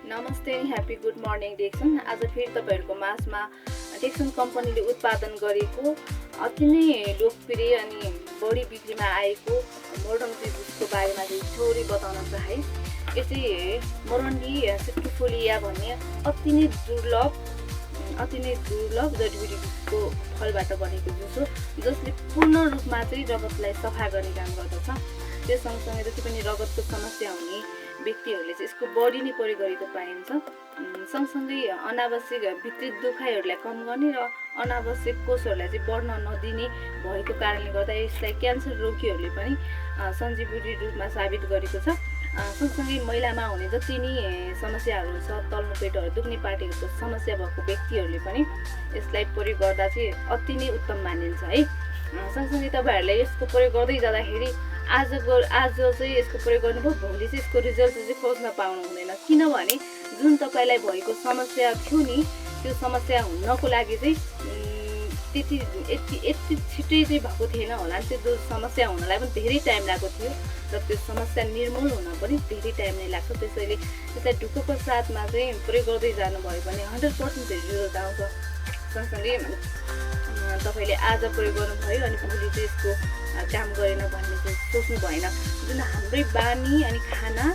नमस्ते अनि happy good morning डेक्सन। आज फेरि तपाईहरुको माझमा डेक्सन कम्पनीले उत्पादन गरेको अति नै लोकप्रिय अनि बढी बिक्रीमा आएको मोर्डन जुसको बारेमा थोरै बताउन चाहे। यो चाहिँ मोरन्डी सिट्रिफोलिया भन्ने अति नै दुर्लभ जडीबुटीको फलबाट बनेको जुस हो, जसले पूर्ण रूपमा चाहिँ रगतलाई सफा गर्ने काम गर्दछ। त्यस सँगसँगै जति पनि रगतको समस्या हुने व्यक्तिहरूले चाहिँ यसको बढी नै प्रयोग गरेको पाइन्छ। सँगसँगै अनावश्यक भित्री दुखाइहरूलाई कम गर्ने र अनावश्यक कोषहरूलाई चाहिँ बढ्न नदिने भएको कारणले गर्दा यसलाई क्यान्सर रोगीहरूले पनि सञ्जीवनी रूपमा साबित गरेको छ। सँगसँगै महिलामा हुने जति नै समस्याहरू छ, तल्लो पेटहरू दुख्ने पार्टीको समस्या भएको व्यक्तिहरूले पनि यसलाई प्रयोग गर्दा चाहिँ अति नै उत्तम मानिन्छ है। सँगसँगै तपाईहरुले यसको प्रयोग गर्दै जाँदाखेरि आज चाहिँ यसको प्रयोग गर्नुभयो, भोलि चाहिँ यसको रिजल्ट चाहिँ खोज्न पाउनु हुँदैन। किनभने जुन तपाईलाई भएको समस्या थियो नि, त्यो समस्या हुनको लागि चाहिँ यति छिटै चाहिँ भएको थिएन होला। त्यो समस्या हुनलाई पनि धेरै टाइम लागेको थियो र त्यो समस्या निर्मूल हुन पनि धेरै टाइम नै लाग्छ। त्यसैले यसलाई ढुक्कको साथमा चाहिँ प्रयोग गर्दै जानुभयो भने 100% रिजल्ट आउँछ। सँगसँगै तपाईले आज प्रयोग गर्नुभयो अनि भोलि चाहिँ यसको काम गरेन भन्ने चाहिँ सोच्नु भएन। जुन हाम्रै बानी अनि खाना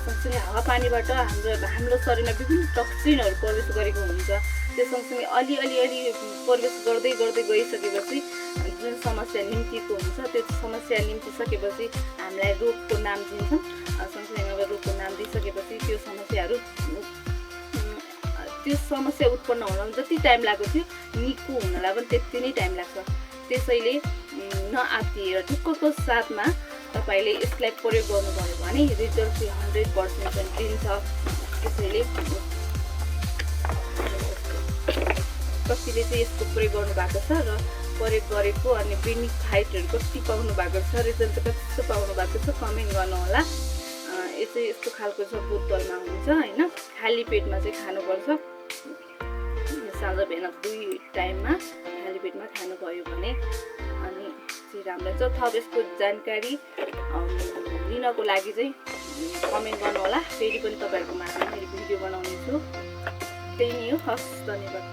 सँगसँगै हावापानीबाट हाम्रो शरीरमा विभिन्न टक्सिनहरू प्रवेश गरेको हुन्छ। त्यो सँगसँगै अलि प्रवेश गर्दै गइसकेपछि जुन समस्या निम्तिको हुन्छ, त्यो समस्या निम्तिसकेपछि हामीलाई रोगको नाम दिन्छन्। सँगसँगै रोगको नाम दिइसकेपछि त्यो समस्या उत्पन्न हुन जति टाइम लागेको थियो, निको हुनलाई पनि त्यति नै टाइम लाग्छ। त्यसैले नआत्तिएर ढुक्कको साथमा तपाईले यसलाई प्रयोग गर्नुभयो भने रिजल्ट चाहिँ 100% दिन्छ। त्यसैले कतिले चाहिँ यसको प्रयोग गर्नु भएको छ र प्रयोग गरेको अनि बेनिफिटहरू कति पाउनु भएको छ, रिजल्ट कस्तो पाउनु भएको छ, कमेन्ट गर्नुहोला। यो चाहिँ यस्तो खालको छ, बोतलमा हुन्छ हैन। खाली पेटमा चाहिँ खानुपर्छ। साँझ बिहान 2 टाइममा खाली पेटमा खानुभयो भने अनि चाहिँ राम्रो छ। थप यसको जानकारी लिनको लागि चाहिँ कमेन्ट गर्नुहोला। फेरि पनि तपाईहरुको माझमा फेरि भिडियो बनाउने छु। त्यही नै हो। हस्, धन्यवाद।